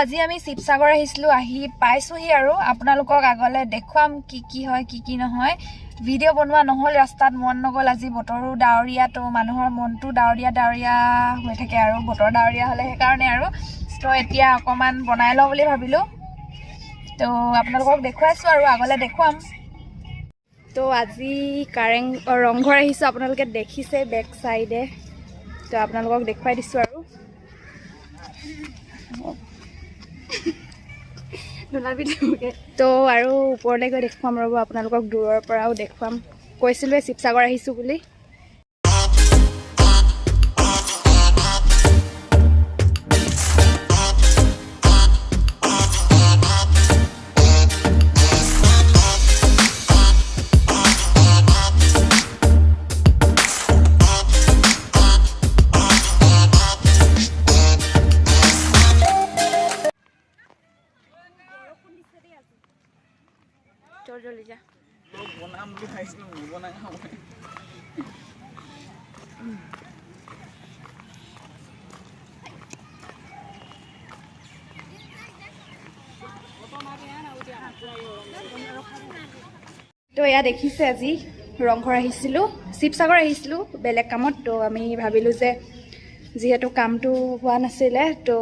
আজি আমি শিৱসাগৰ আহিছিলোঁ, আহি পাইছোঁহি আৰু আপোনালোকক আগলৈ দেখুৱাম কি কি হয়, কি কি নহয়। ভিডিঅ' বনোৱা নহ'ল, ৰাস্তাত মন নগ'ল। আজি বতৰো ডাৱৰীয়া, তো মানুহৰ মনটো ডাৱৰীয়া ডাৱৰীয়া হৈ থাকে আৰু বতৰ ডাৱৰীয়া হ'লে, সেইকাৰণে আৰু তো এতিয়া অকণমান বনাই লওঁ বুলি ভাবিলোঁ। তো আপোনালোকক দেখুৱাইছোঁ আৰু আগলৈ দেখুৱাম। তো আজি কাৰেং ৰংঘৰ আহিছোঁ, আপোনালোকে দেখিছে বেক চাইডে। তো আপোনালোকক দেখুৱাই দিছোঁ আৰু। তো আৰু ওপৰলৈ গৈ দেখুৱাম, ৰ'ব, আপোনালোকক দূৰৰ পৰাও দেখুৱাম। কৈছিলোঁৱে শিৱসাগৰ আহিছোঁ বুলি। চল, জলদি যা। বনাম বুলি ভাবিছিলোঁ, নবনাই খাওঁ। তো এয়া দেখিছে, আজি ৰংঘৰ আহিছিলোঁ, শিৱসাগৰ আহিছিলোঁ বেলেগ কামত। তো আমি ভাবিলোঁ যে যিহেতু কামটো হোৱা নাছিলে, তো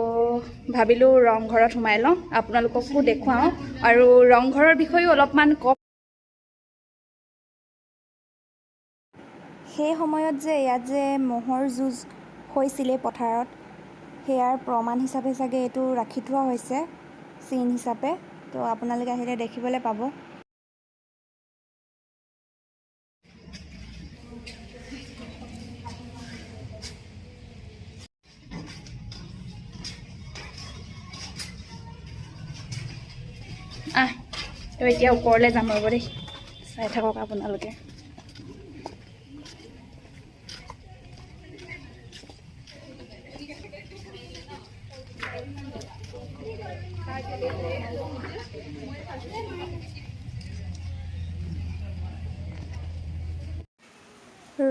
ভাবিলোঁ ৰংঘৰত সোমাই লওঁ, আপোনালোককো দেখুৱাওঁ আৰু ৰংঘৰৰ বিষয়েও অলপমান কম। সেই সময়ত যে ইয়াত যে ম'হৰ যুঁজ হৈছিলে পথাৰত, সেয়াৰ প্ৰমাণ হিচাপে চাগে এইটো ৰাখি থোৱা হৈছে চিন হিচাপে। তো আপোনালোকে আহিলে দেখিবলৈ পাব। আহ, তো এতিয়া ওপৰলৈ যাম, ৰ'ব দেই, চাই থাকক আপোনালোকে।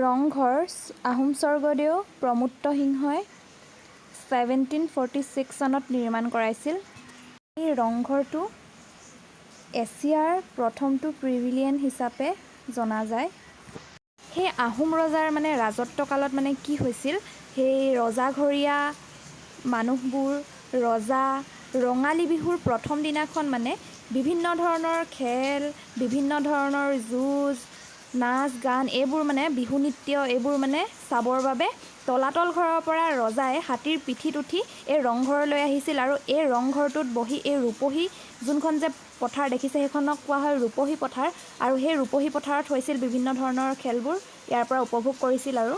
ৰংঘৰ আহোম স্বৰ্গদেউ প্ৰমত্ত সিংহই 1746 চনত নিৰ্মাণ কৰাইছিল। এই ৰংঘৰটো এছিয়াৰ প্ৰথমটো পেভিলিয়ন হিচাপে জনা যায়। সেই আহোম ৰজাৰ মানে ৰাজত্ব কালত মানে কি হৈছিল, সেই ৰজাঘৰীয়া মানুহবোৰ, ৰজা, ৰঙালী বিহুৰ প্ৰথম দিনাখন মানে বিভিন্ন ধৰণৰ খেল, বিভিন্ন ধৰণৰ যুঁজ, নাচ গান, এইবোৰ মানে বিহু নৃত্য, এইবোৰ মানে চাবৰ বাবে তলাতল ঘৰৰ পৰা ৰজাই হাতীৰ পিঠিত উঠি এই ৰংঘৰলৈ আহিছিল। আৰু এই ৰংঘৰটোত বহি এই ৰূপহী যোনখন যে পথাৰ দেখিছে, সেইখনক কোৱা হয় ৰূপহী পথাৰ। আৰু সেই ৰূপহী পথাৰত হৈছিল বিভিন্ন ধৰণৰ খেলবোৰ, ইয়াৰ পৰা উপভোগ কৰিছিল। আৰু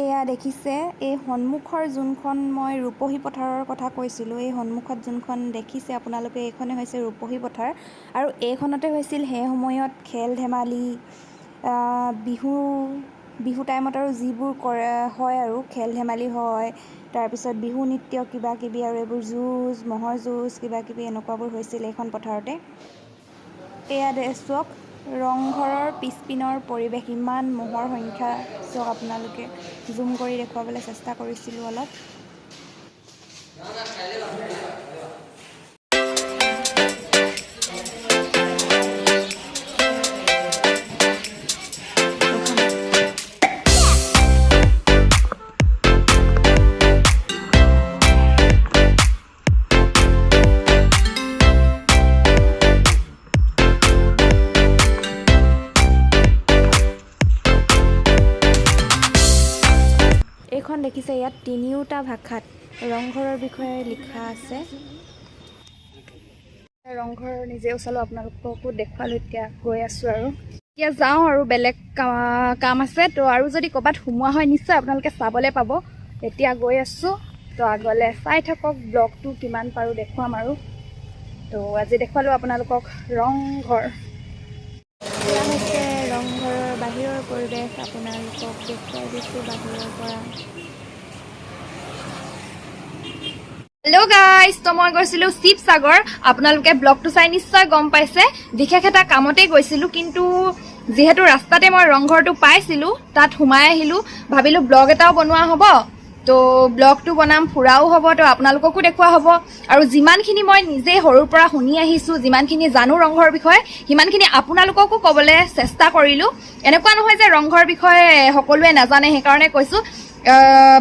এয়া দেখিছে, এই সন্মুখৰ যোনখন মই ৰূপহী পথাৰৰ কথা কৈছিলোঁ, এই সন্মুখত যোনখন দেখিছে আপোনালোকে, এইখনে হৈছে ৰূপহী পথাৰ। আৰু এইখনতে হৈছিল সেই সময়ত খেল ধেমালি, বিহু বিহু টাইমত আৰু যিবোৰ কৰে হয় আৰু খেল ধেমালি হয়, তাৰপিছত বিহু নৃত্য কিবা কিবি আৰু এইবোৰ যুঁজ, ম'হৰ যুঁজ, কিবা কিবি এনেকুৱাবোৰ হৈছিল এইখন পথাৰতে। এয়া চাওক, ৰংঘৰৰ পিছপিনৰ পৰিৱেশ, ইমান ম'হৰ সংখ্যা চাওক আপোনালোকে। জুম কৰি দেখুৱাবলৈ চেষ্টা কৰিছিলোঁ অলপ। এইখন দেখিছে, ইয়াত তিনিওটা ভাষাত ৰংঘৰৰ বিষয়ে লিখা আছে। ৰংঘৰ নিজেও চালোঁ, আপোনালোককো দেখুৱালোঁ। এতিয়া গৈ আছোঁ আৰু এতিয়া যাওঁ আৰু বেলেগ কাম আছে। তো আৰু যদি ক'ৰবাত সোমোৱা হয়, নিশ্চয় আপোনালোকে চাবলৈ পাব। এতিয়া গৈ আছোঁ, তো আগলৈ চাই থাকক ব্লগটো, কিমান পাৰোঁ দেখুৱাম। আৰু তো আজি দেখুৱালোঁ আপোনালোকক ৰংঘৰ। এয়া হৈছে ৰংঘৰৰ বাহিৰৰ পৰিৱেশ আপোনালোকক দেখুৱাই দিছোঁ বাহিৰৰ পৰা। হেল্ল' গাইজ, তো মই গৈছিলোঁ শিৱসাগৰ। আপোনালোকে ব্লগটো চাই নিশ্চয় গম পাইছে। বিশেষ এটা কামতেই গৈছিলোঁ, কিন্তু যিহেতু ৰাস্তাতে মই ৰংঘৰটো পাইছিলোঁ, তাত সোমাই আহিলোঁ। ভাবিলোঁ ব্লগ এটাও বনোৱা হ'ব। তো ব্লগটো বনাম, ফুৰাও হ'ব, তো আপোনালোককো দেখুওৱা হ'ব। আৰু যিমানখিনি মই নিজে সৰুৰ পৰা শুনি আহিছোঁ, যিমানখিনি জানো ৰংঘৰৰ বিষয়ে, সিমানখিনি আপোনালোককো ক'বলৈ চেষ্টা কৰিলোঁ। এনেকুৱা নহয় যে ৰংঘৰৰ বিষয়ে সকলোৱে নাজানে, সেইকাৰণে কৈছোঁ।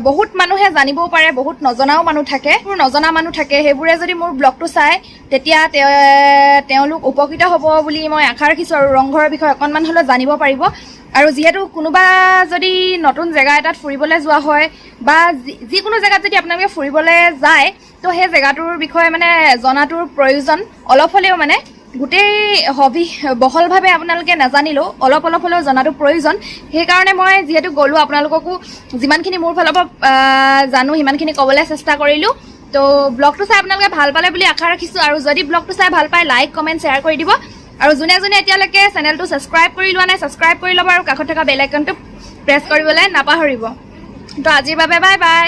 বহুত মানুহে জানিবও পাৰে, বহুত নজনাও মানুহ থাকে। মোৰ নজনা মানুহ থাকে, সেইবোৰে যদি মোৰ ব্লগটো চায়, তেতিয়া তেওঁলোক উপকৃত হ'ব বুলি মই আশা ৰাখিছোঁ আৰু ৰংঘৰৰ বিষয়ে অকণমান হ'লেও জানিব পাৰিব। আৰু যিহেতু কোনোবা যদি নতুন জেগা এটাত ফুৰিবলৈ যোৱা হয় বা যিকোনো জেগাত যদি আপোনালোকে ফুৰিবলৈ যায়, তো সেই জেগাটোৰ বিষয়ে মানে জনাটোৰ প্ৰয়োজন অলপ হ'লেও, মানে গোটেই হবি বহলভাৱে আপোনালোকে নাজানিলেও অলপ অলপ হ'লেও জনাটো প্ৰয়োজন। সেইকাৰণে মই যিহেতু গ'লোঁ, আপোনালোককো যিমানখিনি মোৰ ফালৰ পৰা জানো, সিমানখিনি ক'বলৈ চেষ্টা কৰিলোঁ। তো ব্লগটো চাই আপোনালোকে ভাল পালে বুলি আশা ৰাখিছোঁ। আৰু যদি ব্লগটো চাই ভাল পায়, লাইক, কমেণ্ট, শ্বেয়াৰ কৰি দিব। আৰু যোনে যোনে এতিয়ালৈকে চেনেলটো ছাবস্ক্ৰাইব কৰি লোৱা নাই, ছাবস্ক্ৰাইব কৰি ল'ব আৰু কাষত থকা বেল আইকনটো প্ৰেছ কৰিবলৈ নাপাহৰিব। তো আজিৰ বাবে বাই বাই।